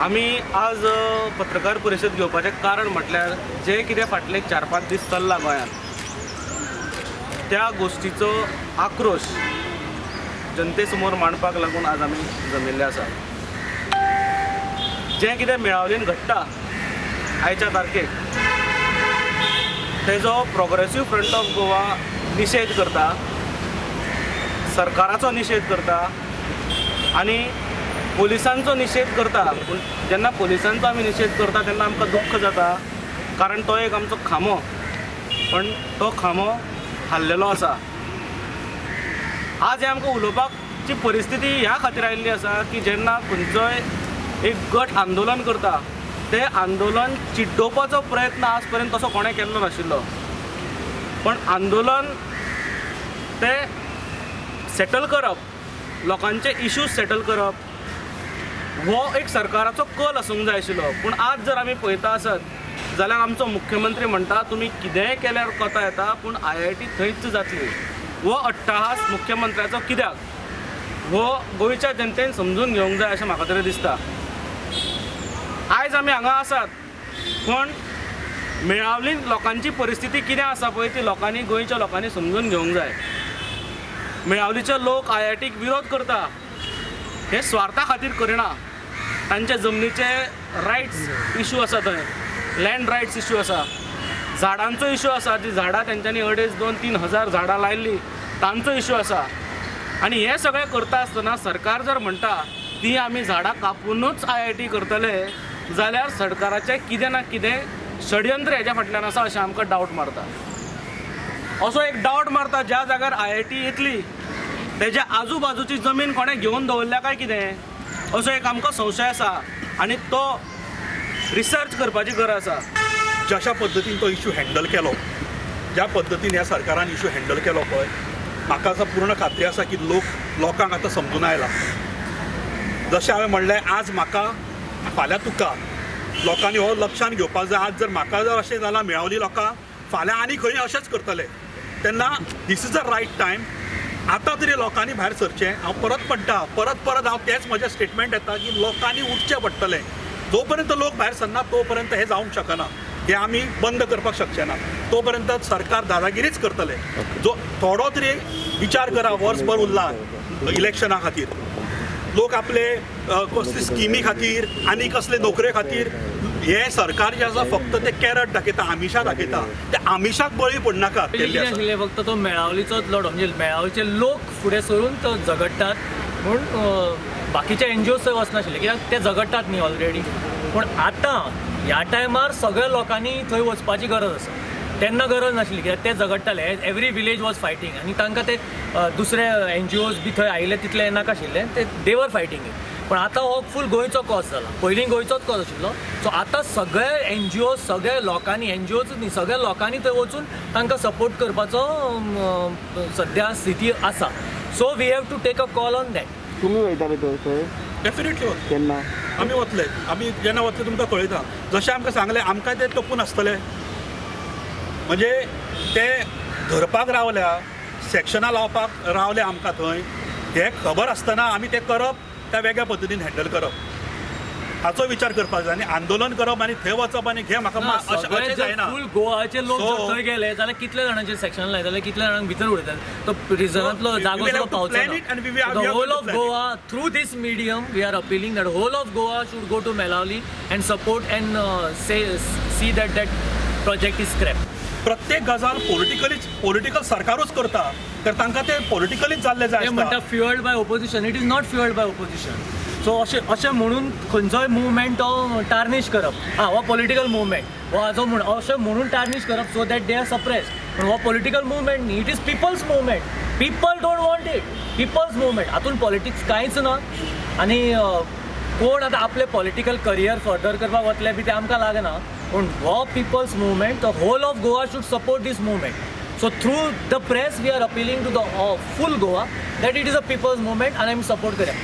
आमी आज पत्रकार परिशद घेवपाचें कारण म्हटल्यार जें कितें फाटले 4-5 दीस चल्लां गोंयांत त्या गोश्टीचो आक्रोश जनते समोर मांडपाक लागून आज आमी जमिल्ले आसा. जें कितें मेळावलीन घडटा आयच्या तारखेक तेजो प्रोग्रेसीव फ्रंट ऑफ गोवा निशेध करता, सरकाराचो निशेध करता आनी पोलिसांचो निशेध करता. पूण जेन्ना पोलिसांचो आमी निशेध करता तेन्ना आमकां दुख्ख जाता, कारण तो एक आमचो खांबो, पण तो खांबो हाल्लेलो आसा. आज हें आमकां उलोवपाची परिस्थिती ह्या खातीर आयिल्ली आसा की जेन्ना खंयचोय एक गट आंदोलन करता तें आंदोलन चिड्डोवपाचो प्रयत्न आज पर्यंत तसो कोणें केल्लो नाशिल्लो. पण आंदोलन तें सेटल करप, लोकांचे इश्यूज सेटल करप हो एक सरकाराचो कल आसूंक जाय आशिल्लो. पूण आज जर आमी पळयता आसत जाल्यार आमचो मुख्यमंत्री म्हणटा तुमी कितेंय केल्यार कोता येता पूण IIT थंयच जातली. हो अट्टाहास मुख्यमंत्र्याचो कित्याक हो गोंयच्या जनतेन समजून घेवंक जाय अशें म्हाका तरी दिसता. आयज आमी हांगा आसात पूण मेळावलीन लोकांची परिस्थिती कितें आसा पळय ती लोकांनी, गोंयच्या लोकांनी समजून घेवंक जाय. मेळावलीचे लोक IITक विरोध करता हे स्वार्था खातीर करिना, तांच्या जमनीचे रायट्स इशू आसा, थंय लँड रायट्स इशू आसा, झाडांचो इशू आसा, जी झाडां तेंच्यांनी 2,500, 2,000, 3,000 झाडां लायल्ली तांचो इशू आसा. आनी हें सगळें करता आसतना सरकार जर म्हणटा ती आमी झाडां कापुनूच IIT करतले जाल्यार सरकाराचें कितें ना कितें षडयंत्र हेज्या फाटल्यान आसा अशें आमकां डावट मारता. असो एक डावट मारता ज्या जाग्यार IIT येतली तेज्या आजू बाजूची जमीन कोणें घेवन दवरल्या काय कितें असो एक आमकां संशय आसा आनी तो रिसर्च करपाची गरज आसा. जशा पद्दतीन तो इशू हँडल केलो, ज्या पद्दतीन ह्या सरकारान इशू हँडल केलो पळय, म्हाका आतां पूर्ण खात्री आसा की लोकांक आतां समजून आयला. जशें हांवें म्हणलें, आज म्हाका फाल्यां तुका, लोकांनी हो लक्षान घेवपाक जाय. आज जर म्हाका जर अशें जालां मेळवली लोकांक, फाल्यां आनी खंय अशेंच करतले. तेन्ना this is a right time. आतां तरी लोकांनी भायर सरचें. हांव परत म्हणटा, परत परत हांव तेंच म्हजें स्टेटमेंट येता की लोकांनी उठचें पडटलें. जो पर्यंत लोक भायर सरना तो पर्यंत हें जावंक शकना, हें आमी बंद करपाक शकचे ना. तो पर्यंत सरकार दादागिरीच करतले. जो थोडो तरी विचार करा, वर्सभर उरला इलेक्शना खातीर, लोक आपले कसले स्किमी खातीर आनी कसले नोकरे खातीर हें सरकार जें आसा फक्त ते कॅरट दाखयता, आमिशां दाखयता. त्या आमिशाक बळी पडनाका. कितें आशिल्लें फक्त तो मेळावलीचोच लढो, म्हणजे मेळावलीचे लोक फुडें सरून तो झगडटात म्हूण बाकीचे NGOs थंय वचनाशिल्ले कित्याक ते झगडटात न्ही ऑलरेडी. पूण आतां ह्या टायमार सगळ्या लोकांनी थंय वचपाची गरज आसा. तेन्ना गरज नाशिल्ली कित्याक ते झगडटाले, एवरी विलेज वॉज फायटींग आनी तांकां ते दुसरे NGOs बी थंय आयिल्ले तितले नाका आशिल्ले, ते दे वर फायटींग. पूण आतां हो फूल गोंयचो कॉज जाला, पयलीं गोंयचोच कॉज आशिल्लो. सो आतां सगळे NGOs, सगळे लोकांनी, NGOs न्ही, सगळ्या लोकांनी थंय वचून तांकां सपोर्ट करपाचो सद्या स्थिती आसा. So we have to take a call on that. तुमी वयताले तर थंय? डेफिनेटली वतले. केन्ना? आमी वतले. आमी जेन्ना वतले तुमकां कळयता. जशें आमकां सांगलें, आमकां ते टोपून आसतले, म्हणजे ते धरपाक रावल्या, सेक्शनां लावपाक रावले आमकां थंय, हें खबर आसतना आमी तें करप, त्या वेगळ्या पद्दतीन हँडल करप हाचो विचार करपाक जाय. आनी आंदोलन करप आनी थंय वचप आनी घे म्हाका अशें जायना. फूल गोवाचे लोक जर थंय गेले जाल्यार कितले जाणांचे सेक्शन लायतले, कितले जाणांक भितर उडयतले, तो प्रिजनांतलो जागो सुद्दां पावचो ना. The whole of Goa through this medium we are appealing that whole of Goa should go to Melauli and support and see that that project is scrap. प्रत्येक गजाल पॉलिटिकलीच, पॉलिटिकल सरकारूच करता, तर तांकां ते पॉलिटिकलीच जाल्ले जाय. म्हणटा fuelled by opposition, it is not fuelled by opposition. So अशें अशें म्हणून खंयचोय मुवमेंट तो टार्निश करप, आं हो पॉलिटिकल मुवमेंट हो हाजो म्हूण अशें म्हणून टार्निश करप, so that they are suppress. पूण हो पॉलिटिकल मुवमेंट न्ही, it is people's movement. People don't want it, people's movement. हातून पॉलिटिक्स कांयच ना. आनी कोण आतां आपलें पॉलिटिकल करियर फर्दर करपाक वतले बी तें आमकां लागना, पूण हो people's movement, the whole of Goa should support this movement. So through the press we are appealing to the full Goa that it is a people's movement आनी आमी सपोर्ट करया.